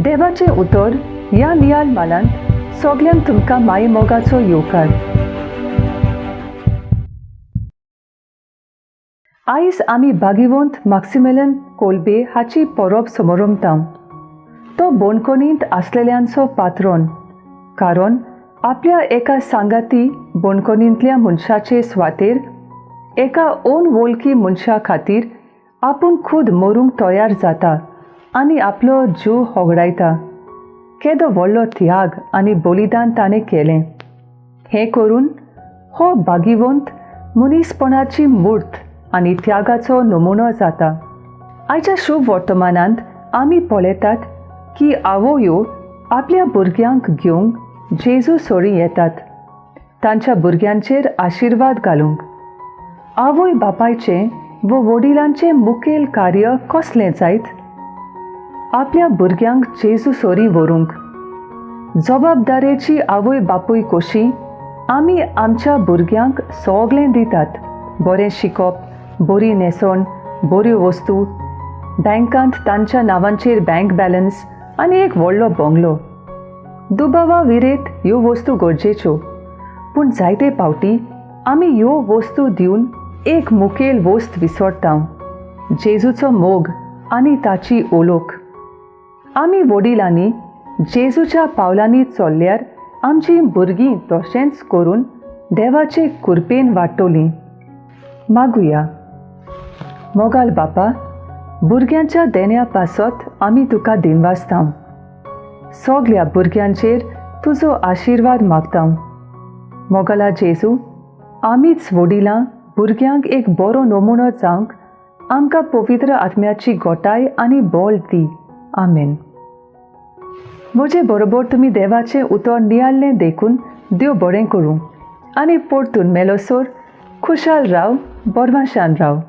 देवाचें उतर ह्या नियाल मालांत सगल्यांक तुमकां मायेमोगाचो येवकार. आयज आमी भागिवंत माक्सिमेलन कोलबे हाची परब समरमता. तो बोणकोणींत आसलेल्यांचो पात्रोन, कारण आपल्या एका सांगाती बोणकोणींतल्या मनशाचे सुवातेर एका अनवळखी मनशा खातीर आपूण खूद मरूंक तयार जाता आनी आपलो जीव होगडायता. केदो व्हडलो त्याग आनी बलिदान ताणें केलें. हें करून हो भागिवंत मनीसपणाची मूर्त आनी त्यागाचो नमुनो जाता. आयच्या शुभ वर्तमानांत आमी पळयतात की आवयो आपल्या भुरग्यांक घेवंक जेजू सरी येतात, तांच्या भुरग्यांचेर आशिर्वाद घालूंक. आवय बापायचें वो वडिलांचें मुखेल कार्य कसलें जायत? आपल्या भुरग्यांक जेजू सरी व्हरूंक. जबाबदारेची आवय बापूय कशी आमी आमच्या भुरग्यांक सगळें दितात, बरें शिकप, बरी न्हेसण, बऱ्यो वस्तू, बँकांत तांच्या नांवांचेर बँक बॅलन्स आनी एक व्हडलो बंगलो. दुबावा विरेत ह्यो वस्तू गरजेच्यो, पूण जायते फावटी आमी ह्यो वस्तू दिवन एक मुखेल वस्त विसरता, जेजूचो मोग आनी ताची ओलोक. आमी वडिलांनी जेजूच्या पावलांनी चल्ल्यार आमचीं भुरगीं तशेंच करून देवाचे कुरपेन वाडटलीं. मागुया. मोगाल बापा, भुरग्यांच्या देण्या पासत आमी तुका दिनवासता. सगल्या भुरग्यांचेर तुजो आशिर्वाद मागता. मोगाला जेजू, आमीच वडिलां भुरग्यांक एक बरो नमुनो जावंक आमकां पवित्र आत्म्याची गोटाय आनी बळ दी. आमेन. म्हजे बरोबर तुमी देवाचें उतर नियाळ्ळें देखून देव बरें करूं आनी परतून मेलोसर खुशाल राव, बरवाशान राव.